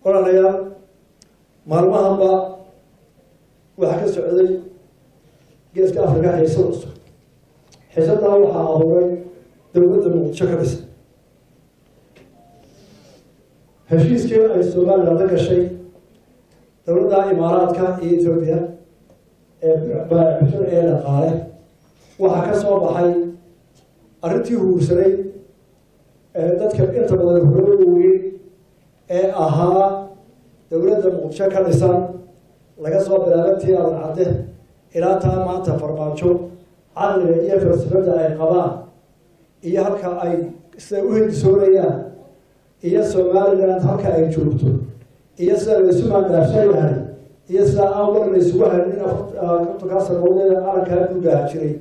Walaalayaal, maalmahanba waxaa ka socday Geeska Afrika xiisad cusub. Xiisaddaa waxaa abuuray dowladda Muqdisho ka dhisan. Heshiiskii ay Somaliland la gashay dowladda Imaaraadka iyo Etoobiya ee baabushada ee dhaqaale, waxaa ka soo baxay arrintii huursaday ee dadka inta badan horooyey ee ahaa dowladda Muqdisho ka dhisan, laga soo bilaabo tii Aadan Cadde ilaa taa maanta Farmaajo, caqliga iyo falsafadda ay qabaan iyo halka ay siday u hindisoonayaan iyo Somaliland halka ay joogto iyo sida laysu maandaafsan yahay iyo sida aan war laysugu haynin 40-kaa sannadood calankaa duugaha jiray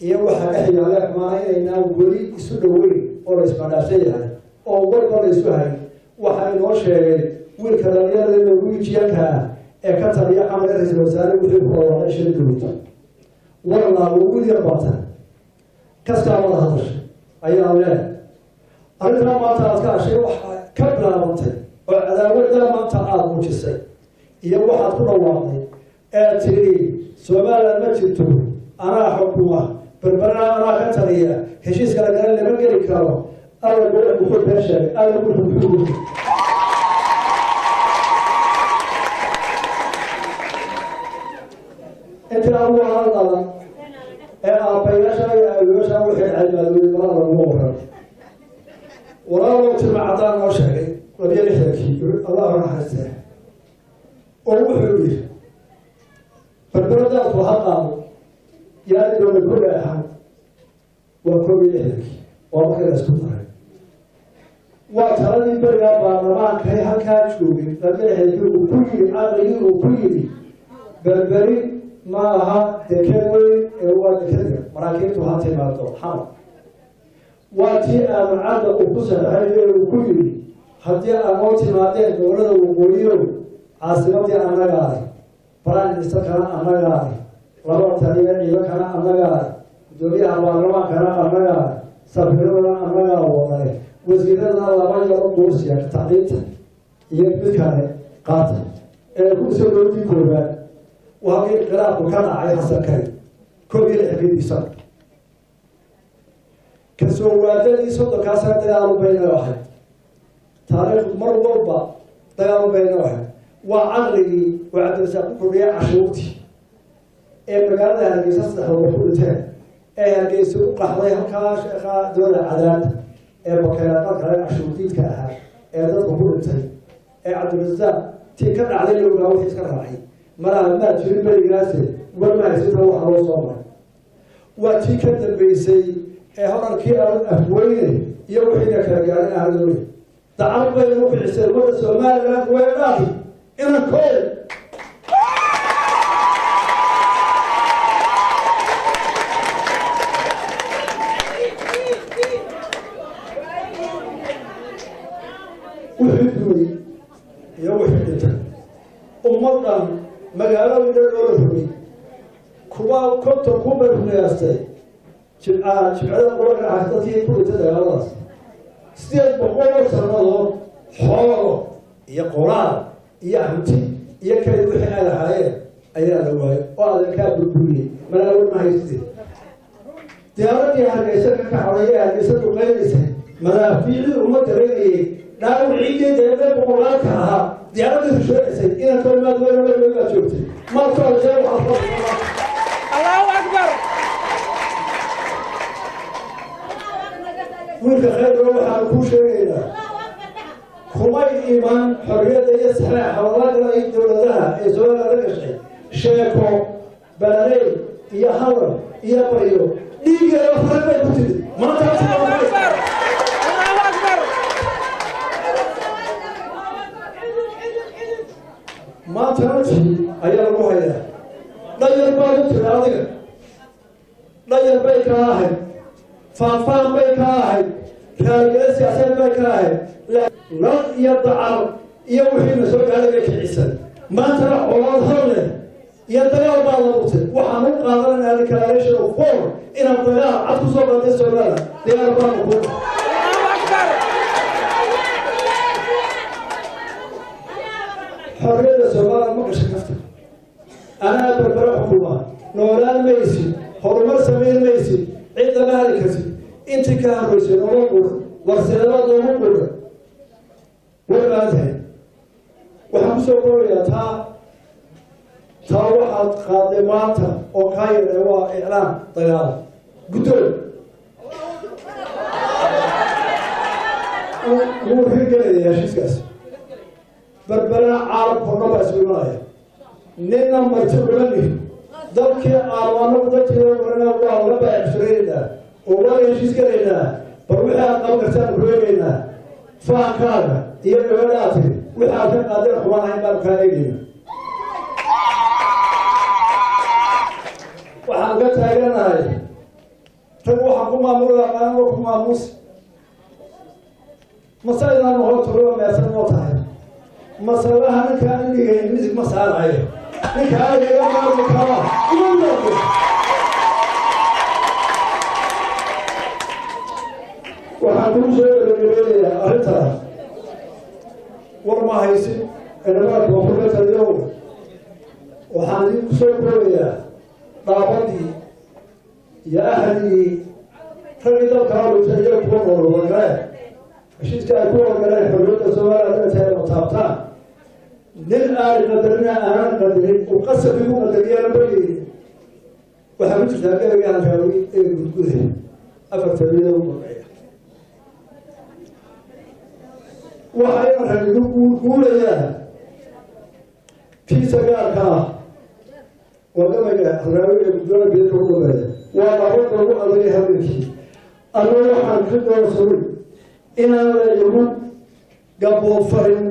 iyo waxaa dhex yaala xumaana inaynaan weli isu dhoweyn oo la ismaandaafsan yahay oo warba laysu hayn. Waxa inoo sheegay wiilka dhalinyarada Norwegianka ah ee ka taliya xamar, ra-iisul wasaare wixii ku dhawaaqay shir dowlta warlaa wiil yar baata kastaa wada hadashay ayaa leehay. Arrintaa maanta aad ka hashay waxaa ka bilaabantay oo cadaawaddaa maanta aada muujisay iyo waxaad ku dhawaaqday ee tidhi Somaliland ma jirto, anaa xukuma Berberana, anaa ka taliya, heshiiska lagala lama geli karo. Alla muxuu been sheegay? Alla muxuu yiri? Intii adugu aan dhalan ee aabbayaasha iyo awoyaasha wixii cilmaadooyin malaa laguma waran. Walaalow, tilma caddaan noo sheegay 62-kii, Allahu naxariistee, oo wuxuu yidhi Berberadaadku ha qaado yaani doona ku leexan. Waa 61-kii, waa markii la isku daray, waa taladii berigaa baarlamaankay halkaa joogay 62-kii uu ku yidhi, caqligii uu ku yidhi Berberi ma aha deked weyn ee waa deked yar, maraakiibtu ha timaado Xamar. Waa tii Aadan Cadda uu ku saxeexay ee uu ku yidhi haddii aad noo timaadeen dowladda waqooyiyow, caasimadii annagaa leh, prime ministerkana annagaa leh, laba taliya ciidankana annagaa leh, guddoomiyaha baarlamaankana annagaa leh, safiiradana annagaa wadale, wasiiradana laba yaro quursiya tacliinta iyo mid kale qaata ee ku soo dowladii koobaad. Waa halkii inqilaabku ka dhacay Xasankay 61-kii December. Kasoo waadadii 30-kaa sana dagaal bayna ahayd, taariikhdu mar walba dagaal bayna ahayd. Waa caqligii oo Cabdirasaaq ku kordhiyay cashuurtii ee magaalada Hargeysa saddexda ku dhinteen ee Hargeysa u qaxday halkaa sheekha dowlada cadaad ee bakeelaqalkale cashuurdiidka ahaa ee dadka ku dhintay ee Cabdirasaaq tii ka dhacday la ogaa wixii iska raacay. Malaha maad jirin berigaase, war ma haysata waxa loo soo maray. Waa tii ka dambeysay ee horarkii Afweyne iyo wixiina kala gaarin ahloole dacar bay ugu kicisay ummadda Somaliland way dhaafi inan kool. Wixii duway iyo wixii dhintay ummaddan magaalooyin dhan loola rogay kuwa 50,000 bay ku qiyaastay jibcaa jibcada qulanka ah dadkii ku dhintay dagaaladaas. 800 oo sannadood xoolo iyo qoraal iyo hanti iyo kayd wixii ay lahaayeen ayaa la waayay oo adeerkaa burburiyey. Malaawar ma haystee, diyaaradii Hargeysa ka kacday ee Hargeysa duqeynaysay, madaafiicdii uma dareynayay dhaawiciidii deedee boqolaalka ahaa diyaaradii rusheegaysay inaan kolimaad weyn baad joogtay maad ka odashay waxaad. Allahu akbar. Wiilka khayrka waxaanu kuu sheegaynaa kumay iman xorriyadda iyo saxeexa lala galay dowladaha ee Somaliland la gashay sheeko balaley iyo hadal iyo baryo, dhiiggeeda farag bay ku timid maanta. Allahu akbar. Allahu akbar. Maanta naftii ayaa lagu hayaa. Dhayar baad u tiri adiga, dhayar bay kaa ahayd, faanfaan bay kaa ahayd, raaligelo siyaasadeed bay kaa ahayd, lal iyo dacar iyo wixiina soo gaaray bay kicisan. Maantana colaad hor leh iyo dagaal baa la mutay. Waxaan u qaadanaynaa declaration of war inaad dagaal cad ku soo qaatay Somaliland. Diyaar baanu ku Allahu akbar. Xorriyadda Soomaaliya ma gashay kafta. Anaa Berbera xukuma, noolaan maysid, horumar samayn maysid, cid lama hali kartid. Intii ka horreysay nooma quudhan, warseedabaad looma quudhan, way baan tahay. Waxaan kusoo korayaa taa waxaad qaaday maanta oo kaa yeedhay waa iclaan dagaal. Guddoon wuu hirgelaya heshiiskaas. Berberena caalamka o dhan baa isugu imanaya, nina marti ugama nihin. Dalkii aanu anagu dadkii marina waa la baacibsanaynaa oo waa la heshiis gelaynaa. Bal wixii aad qaban kartaan ku eegaynaa, fahankaaga iyo gabadha aad tiri wixii aad ka qaadeen xumaan ahayn baanu kaa eegayna. Waxaan ka taaganahay rag, waxaan ku maamulaya qaanwa ku maamuus mase inaanu hoo turuba meersan noo tahay masalaha. Ninka aan dhigayn misig ma saarayo, ninka aniga iga maarmi karaa uma noqdo. Waxaan kuu soo gebagabeynayaa arrintaas. War ma haysid inamada koonfur ka taliyow. Waxaan idinku soo koobayaa dhaabadii iyo ahligii raggii dalka hawlita iyo kuwa nool wadagaleen heshiiska ay ku wadagaleen xorriyadda Soomaaliya inay tahay oo taabtaan. Nin aanay qadarina, aanan qadarin, uu qasab igu qadariyana ma yeelin. Waxaa ku jirtaa gabayga Halkaawi ee Gudgude, afarta biyood u dambeeya. Waxa ina rag igu guurguurayaa tiisa gaarka ah waa gabayga Halkaawi ee Gudguda biyadka u dambeeya. Waa dhaabada ugu adagay habeenkii. Anna waxaan ka doorsaday inaan la igu gaboodfarin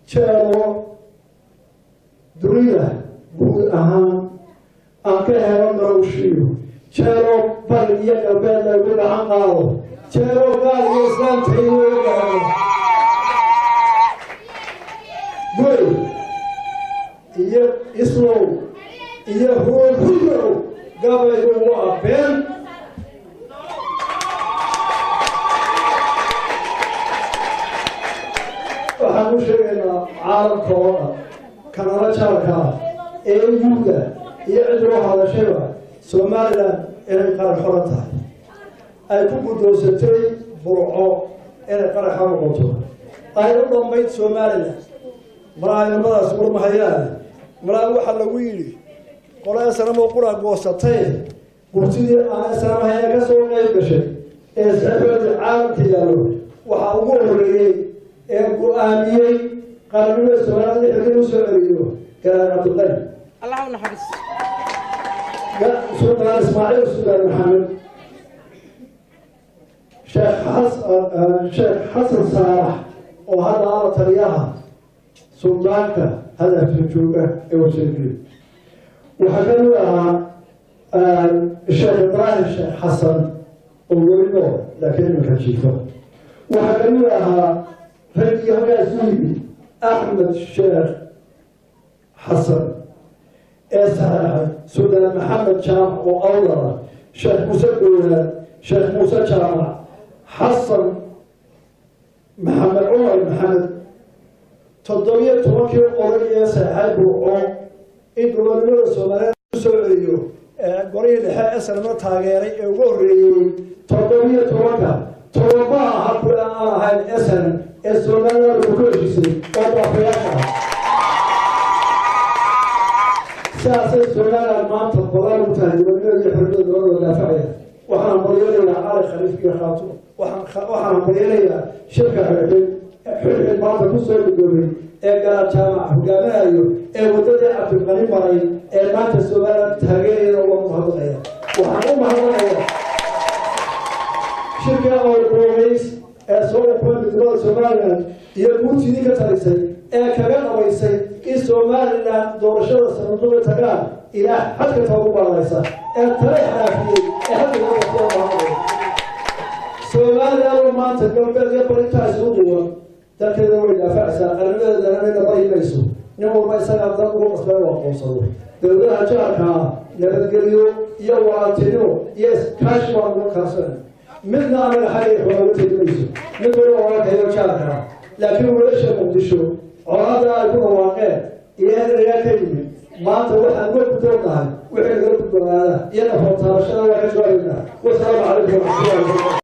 jeelo dunida guud ahaan aan ka helo garawshiyo, jeelo bari iyo galbeed laygu gacan qaado, jeelo gaal iyo islaamtaydu laga gaano guri iyo islow iyo huurhurow. Gabaygu waa been. Waxaan u sheegaynaa caalamka oo dhan, kanala jaarka ah ee yuuda iyo cid loo hadashayba, Somalilan inay qaran xoran tahay, ay ku guddoonsatay Burco inay qaran xor noqoto, ay u dhammayd Somalilan. Malaa inamadaas war mahayaan. Malaa waxaa lagu yidhi qolada sanamo qura goosatay gurtidii aan sanamahaya ka soo qayb gashay ee saxoodii caalamka yaallo. Waxaa ugu horreeyey ee go-aamiyey qarannimada Soomaalida xilkii u soo celiyo Garaad Cabdiqani, Allah u naxariisto, Sultaan Ismaaciil, Sultaan Maxamed, Sheekh xas Sheekh Xasan Saalax oo hadda ala taliyaha suldaanka hadafka jooga ee wasiirkii. Waxaa ka mid ahaa Sheekh Ibraahim Sheekh Xasan oo weli nool laakiin iminka jiifo. Waxaa ka mid ahaa raggii halkaas u yimid Axmed Sheekh Xasan ee saxeexay, Suldaan Maxamed Jaamac oo awlada, Sheekh Muuse Gowlaad, Sheekh Muuse Jaamac, Xasan Maxamed, Cumar Maxamed. 17kii oday ee saxeexay Burco in gobonimada Soomaaliyeed u soo celiyo, golihii dhexe esanama taageeray ee ugu horreeyey, 17ka tobanba aha kuwa aan ahayn SN ee Somaliland ku heshiisay oo baafayaasha ah. Sidaasay Somaliland maanta badan u tahay gobonimada iyo xorriyada looga daafacaya. Waxaan hambalyanayaa Cali Khaliif iyo Khaatumo. Waxaan hambalyanayaa shirka Xirxid Xirxid maanta ku soo gudoobay ee Garaad Jaamac hogaaminayo ee waddadii Cabdiqani maray ee maanta Somaliland taageerayana uga mahadnaqaya. Waxaan u mahadnaqaya shirka awrgoogays ee soo ukumay midnimada Somaliland iyo guurtidii ka talisay ee kaga dhabaysay in Somaliland doorashada sanadada tagaan ilaa xadka toogu baalaysa ee tale xaraafiyey ee hadda loo mahadnaqaya. Somaliland maanta galbeed iyo barintaa isugu duwan dalkeeda way daafacaysaa, qarnimadeedana nina baryi mayso. Nin walba isagaa dan ugu qasbay u aqoonsado. Dowladaha jaarka ah nabadgelyo iyo walaaltinimo iyo iskaashi baan uga kaasana, midna anaga xagga xooga tegi mayso. Mid waliba walaalkayo jaarka ah Laakiin wiilasha Muqdisho colaada ay ku dhawaaqeen iyo erayaa ka yimid, maanta waxaan uga guddoonnahay wixii naga gudboonaada iyo nafoortaabashada waa ka jawaabaynaa. Wasalaamu calaykum waraxmatullahi wabarakatu.